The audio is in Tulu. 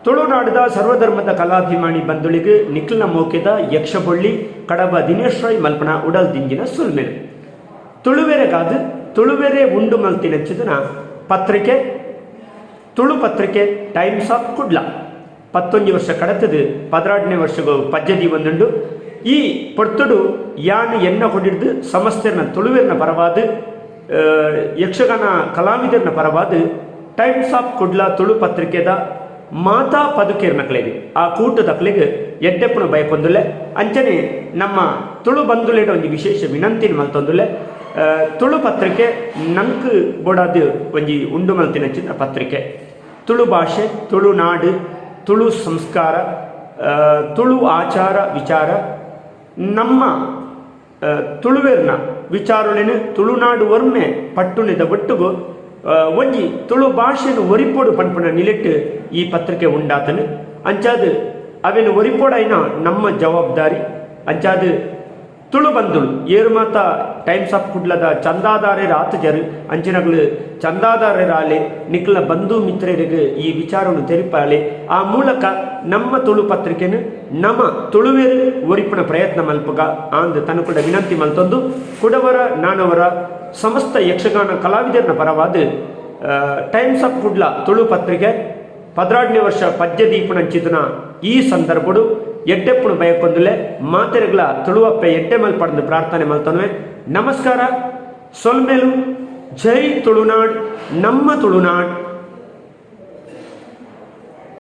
ತುಳುನಾಡದ ಸರ್ವಧರ್ಮದ ಕಲಾಭಿಮಾನಿ ಬಂಧುಳಿಗ್ ನಿಕ್ಲ್ನ ಮೋಕೆದ ಯಕ್ಷಬೊಳ್ಳಿ ಕಡಬ ದಿನೇಶ್ ರೈ ಮಲ್ಪನ ಉಡಲ್ ದಿಂಜಿನ ಸೊಲ್ಮೆಲು. ತುಳುವೆರೆಗಾದ್ ತುಳುವೆರೇ ಉಂಡು ಮಲ್ತಿನಂಚಿನ ಪತ್ರಿಕೆ ತುಳು ಪತ್ರಿಕೆ ಟೈಮ್ಸ್ ಆಫ್ ಕುಡ್ಲ ಪತ್ತೊಂಜಿ ವರ್ಷ ಕಡತ್ದ್ ಪದ್ರಾಡ್ನೇ ವರ್ಷಗ್ ಪಜ್ಜೆ ದೀವೊಂದುಂಡು. ಈ ಪೊರ್ತುಡು ಯಾನ್ ಎನ್ನ ಕೊಡಿಡ್ದ್ ಸಮಸ್ತೆರ್ನ ತುಳುವೆರ್ನ ಪರವಾದ್ ಯಕ್ಷಗಾನ ಕಲಾವಿದೆರ್ನ ಪರವಾದ್ ಟೈಮ್ಸ್ ಆಫ್ ಕುಡ್ಲ ತುಳು ಪತ್ರಿಕೆದ ಮಾತಾ ಪದುಕೆರ್ನಕ್ಲೆಗ್ ಆ ಕೂಟದಕ್ಲೆಗ್ ಎಡ್ಡೆಪ್ಪುನ ಬಯಕೊಂದುಲ್ಲೆ. ಅಂಚನೆ ನಮ್ಮ ತುಳು ಬಂಧುಲೆಡ ಒಂಜಿ ವಿಶೇಷ ವಿನಂತಿನ್ ಮಲ್ತೊಂದುಲ್ಲೆ. ತುಳು ಪತ್ರಿಕೆ ನಂಕ್ ಬೋಡಾದ್ ಒಂಜಿ ಉಂಡು ಮಲ್ತಿನಂಚಿನ ಪತ್ರಿಕೆ. ತುಳು ಭಾಷೆ, ತುಳು ನಾಡ್, ತುಳು ಸಂಸ್ಕಾರ, ತುಳು ಆಚಾರ ವಿಚಾರ ನಮ್ಮ ತುಳುವೆರ್ನ ವಿಚಾರೊಲೆನ್ ತುಳುನಾಡ್ ಒರ್ಮೆ ಪಟ್ಟುನೆದ ಒಟ್ಟುಗು ಒಂಜಿ ತುಳು ಭಾಷೆನ್ ಒರಿಪೊಡು ಪನ್ಪುನ ನಿಲೆಟ್ ಈ ಪತ್ರಿಕೆ ಉಂಡಾತ್ಂಡ್. ಅಂಚಾದ್ ಅವೆನ್ ಒರಿಪೊಡಾಯಿನ ನಮ್ಮ ಜವಾಬ್ದಾರಿ. ಅಂಚಾದ್ ತುಳು ಬಂಧುಲು ಏರ್ ಮಾತ ಟೈಮ್ಸ್ ಆಫ್ ಕುಡ್ಲದ ಚಂದಾದಾರೆರ್ ಆತುಜರ್ ಅಂಚಿನಕುಲು ಚಂದಾದಾರೆರ್ ಆಲೆ, ನಿಕ್ಲ್ನ ಬಂಧು ಮಿತ್ರೆರೆಗ್ ಈ ವಿಚಾರೊನು ತೆರಿಪಾಲೆ. ಆ ಮೂಲಕ ನಮ್ಮ ತುಳು ಪತ್ರಿಕೆನ್ ನಮ ತುಳುವೆರ್ ಒರಿಪುನ ಪ್ರಯತ್ನ ಮಲ್ಪುಗ ಆಂದ್ ತನ್ಕುಲ್ಡ ವಿನಂತಿ ಮಲ್ತೊಂದು ಕುಡವರ ನಾನವರ ಸಮಸ್ತ ಯಕ್ಷಗಾನ ಕಲಾವಿದೆರ್ನ ಪರವಾದ್ ಟೈಮ್ಸ್ ಆಫ್ ಕುಡ್ಲ ತುಳು ಪತ್ರಿಕೆ ಪದ್ರಾಡ್ನೆ ವರ್ಷ ಪಜ್ಜೆ ದೀಪುನಂಚಿತ್ತಿನ ಈ ಸಂದರ್ಭೊಡು ಎಡ್ಡೆಪ್ಪುನು ಬಯಕೊಂದುಲ್ಲೆ. ಮಾತೆರೆಗ್ಲಾ ತುಳುವಪ್ಪೆ ಎಡ್ಡೆ ಮಲ್ಪಡ್ಂದ್ ಪ್ರಾರ್ಥನೆ ಮಲ್ತೊನುವೆ. ನಮಸ್ಕಾರ. ಸೊಲ್ಮೆಲು. ಜೈ ತುಳುನಾಡ್. ನಮ್ಮ ತುಳುನಾಡ್.